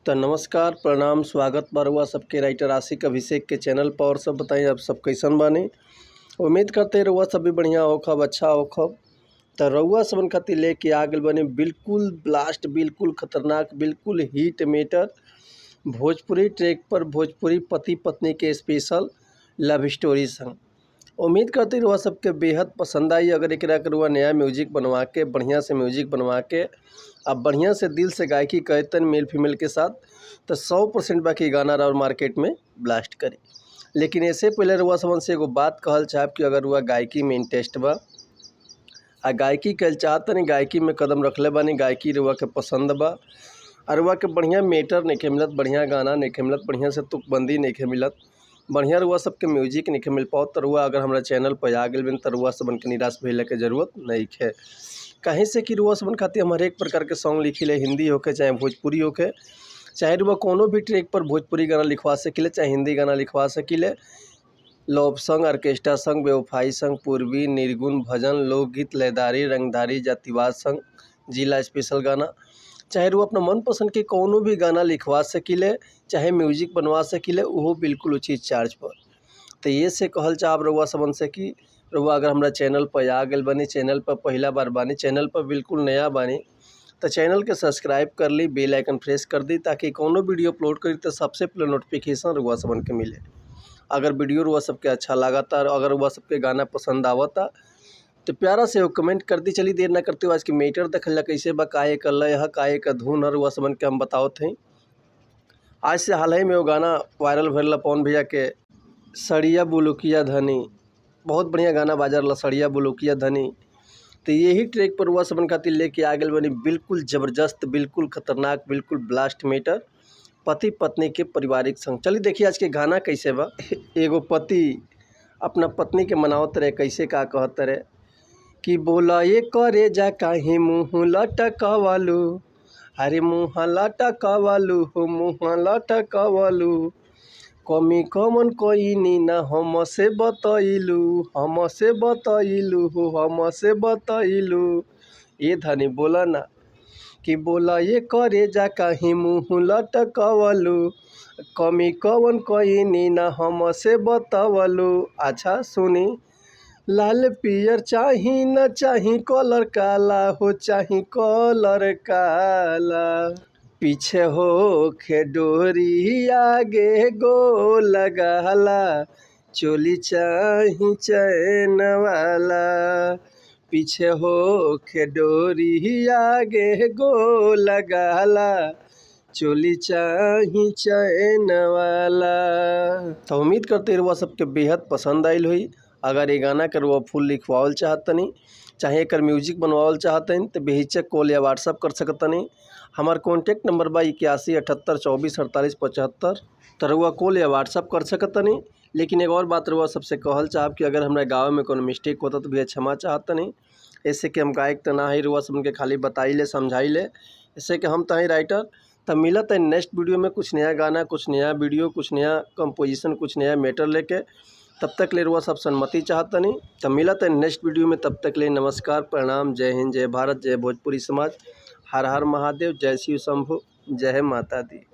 तो नमस्कार, प्रणाम, स्वागत बा रउआ सबके राइटर आशिक अभिषेक के चैनल पर। और सब बताई, आप सब कैसन बानी? उम्मीद करते हैं रउआ सब भी बढ़िया होखब, अच्छा होखब। तो रउआ सबन खातिर लेके आ गइल बानी बिल्कुल ब्लास्ट, बिल्कुल खतरनाक, बिल्कुल हिट मैटर भोजपुरी ट्रैक पर भोजपुरी पति पत्नी के स्पेशल लव स्टोरी संग। उम्मीद करते रउआ सबके बेहद पसंद आई। अगर एकरा के रउआ नया म्यूजिक बनवा के, बढ़िया से म्यूजिक बनवा के आप बढ़िया से दिल से गायकी करतन मेल फीमेल के साथ, तो 100% बाकी गाना और मार्केट में ब्लास्ट करी। लेकिन ऐसे पहले रउआ सबन से एगो बात कहल चाहब कि अगर रउआ गायकी में इंटरेस्ट बा आ गायकी कल चाहतनी, गायकी में कदम रखले बानी, गायकी रउआ के पसंद बा और रउआ के बढ़िया मैटर नइखे मिलत, बढ़िया गाना नइखे मिलत, बढ़िया से तुकबंदी नइखे मिलत, बढ़िया रउआ सबके म्यूजिक नइखे मिल पाओ, तो रउआ अगर हमरा चैनल पर आ गइल बानी त रउआ सबन के निराश भइले के जरूरत नइखे। काहे से कि रउआ सबन खातिर हम हरेक प्रकार के सॉन्ग लिखिले, हिंदी होखे चाहे भोजपुरी होखे, चाहे रउआ कोनो भी ट्रैक पर भोजपुरी गाना लिखवा सकिले चाहे हिंदी गाना लिखवा सकिले। लव सॉन्ग, ऑर्केस्ट्रा सॉन्ग, बेवफाई सॉन्ग, पूर्वी, निर्गुण, भजन, लोकगीत, लयदारी, रंगधारी, जातिवाद सॉन्ग, जिला स्पेशल गाना, चाहे रउआ अपना मनपसंद के कोनो भी गाना लिखवा सकिले चाहे म्यूजिक बनवा सकिले, उहो बिल्कुल उचित चार्ज पर। तो ये से कहल चाहब रउआ सबन से कि रउआ अगर हमरा चैनल पर आ गइल बानी, चैनल पर पहला बार बानी, चैनल पर बिल्कुल नया बानी, तो चैनल के सब्सक्राइब कर ली, बेल आइकन प्रेस कर दी, ताकि कोनो वीडियो अपलोड करी तो सबसे पहले नोटिफिकेशन रउआ सबन के मिले। अगर वीडियो रउआ सबके अच्छा लागता, अगर रउआ सबके गाना पसंद आवता तो प्यारा से वो कमेंट कर दी। चली देर ना करते हुए आज के मैटर देखल जा कैसे बा, काहे का लय ह, काहे का धुन ह, रउआ सबन के हम बतावत हई। आज से हाल ही में वो गाना वायरल भइल पवन भैया के सड़िया बुलुकिया धनी, बहुत बढ़िया गाना बाजल सड़िया बुलुकिया धनी। तो यही ट्रैक पर रउआ सबन खातिर लेके आ गइल बानी बिल्कुल ज़बरदस्त, बिल्कुल खतरनाक, बिल्कुल ब्लास्ट मैटर पति पत्नी के पारिवारिक संग। चलिए देखिए आज के गाना कैसे बा। एगो पति अपना पत्नी के मनावत रहे, कैसे का कहत रहे कि बोला ये करे जा काहे मुँह लटकवालू, अरे मुँह लटकवालू हो मुँह लटकवालू, कमी कमन कइनी ना हमसे बतैलू, हमसे बतैलू हो हमसे बतैलू। ये धनी बोला ना कि बोला ये करे जा काहे मुँह लटकवालू, कमी कवन कइनी ना हमसे बतवलू। अच्छा सुनी, लाल पियर चाही न चाही कलर काला हो चाही कलर काला, पीछे हो खे डोरी आगे गो लगाला, चोली चाही चैन वाला, पीछे हो खे डोरी आगे गो लगाला, चोली चाही चैन वाला। तो उम्मीद करते रउआ सबके बेहद पसंद आइल होई। अगर ये गाना के रउआ फुल लिखवावल चाहतनी चाहे एकर म्यूजिक बनवावल चाहतनी तो बेहिचक कॉल या व्हाट्सअप कर सकतनी। हमार कॉन्टैक्ट नंबर बा 81 78 24 48 75। तो रउआ कॉल या व्हाट्सअप कर सकतनी। लेकिन एक और बात रउआ सबसे कहल चाहब कि अगर हमरा गावे में कोनो मिस्टेक होता तो भैया क्षमा चाहतनी। ऐसे कि हम गायक तो ना ही, रउआ सबन के खाली बताइले समझाइले, ऐसे कि हम तो हई राइटर। तब मिलत है नेक्स्ट वीडियो में कुछ नया गाना, कुछ नया वीडियो, कुछ नया कंपोजिशन, कुछ नया मैटर लेके। तब तक ले रउआ सब सन्मति चाहतनी। तब मिलत है नेक्स्ट वीडियो में, तब तक ले नमस्कार, प्रणाम, जय हिंद, जय भारत, जय भोजपुरी समाज, हर हर महादेव, जय शिव शंभु, जय माता दी।